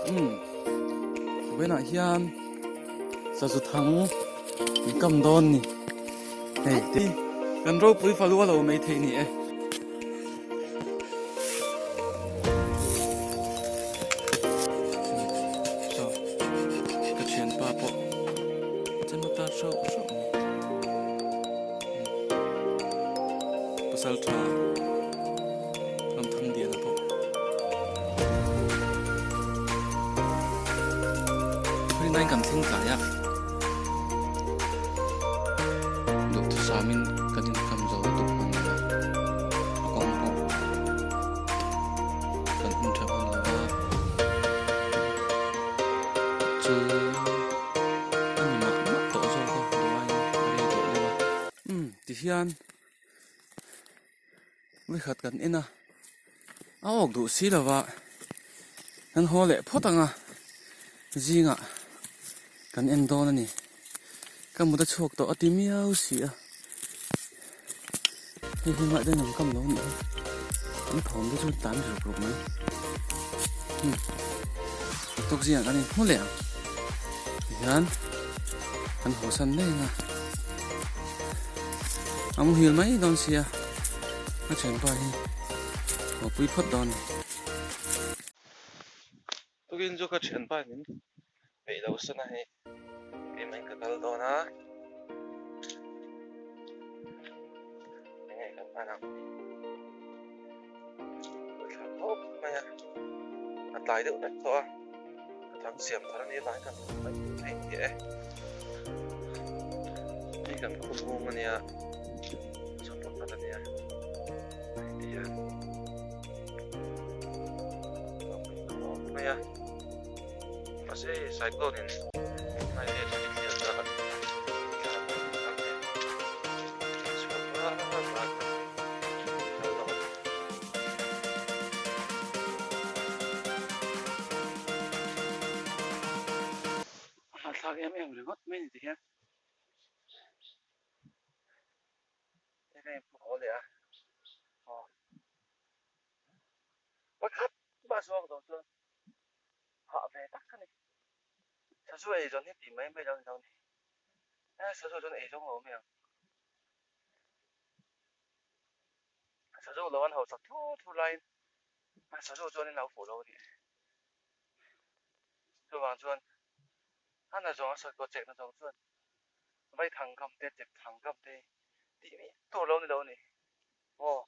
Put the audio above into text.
Umm vawiinah hian sazu thang an kam dawn ni hei te kan ropui fa lu a lo mai thei ni e. Saw ka thianpa pawh chema tar hrauh hrauh a ni. Pasal tha Ramthang Diana pawh. Rinai kan thleng tlai a. Duhthusamin kan inkam zo lutuk hman lo a, a kawng pawh kan hun tha hman lo a. Chu a ni mah mah tawh zawk a, duhaiin a rei tawh deuh a. Umm tihian vawikhat kan en a, a awk duh si lo va, kan haw leh phawt ang a, zingah kan en dawn a ni. Ka mut a chhuak tawh a ti miau si a, hei hi ngaih dawn ang kam lo a nih hi, an thawm te chu tan ruk ruk mai. Umm tuk zingah kan inhmu leh ang tihian kan haw san mai ang a. A muhil mai dawn sia a thianpa hi haw pui phawt dawn a ni. Tukin chu ka thianpa in min peih lo san a hei keimah in ka kal dawn a enge kan hman ang ka thla khawp mai a a tlai deuh vek tawh a ka thang siam thar a nih avangin kan thawk mai thei ni e hei kan khaw bung a nia saw pakhat a nia hei ti hian khawp mai a mahse hei cyclone in ngai ve chu thliar ta a chhuak var var a. A hahthlak em em ringawt mai ni tihian hei ka inphu haw leh a aw pakhat mah zawk lo chuan hah ve tak a ni sazu ei zawn hi tih mai mai lo ni lo ni e sazu chuan ei zawng lo mai ang. Sazu lo an hausak thur thur laiin a sazu chuan in lo fuh lo a ni. Chuvang chuan a na zawng a sawi chek na zawng chuan vai thang kam te chek thang kam te tih mai tur lo ni lo a ni. Aw.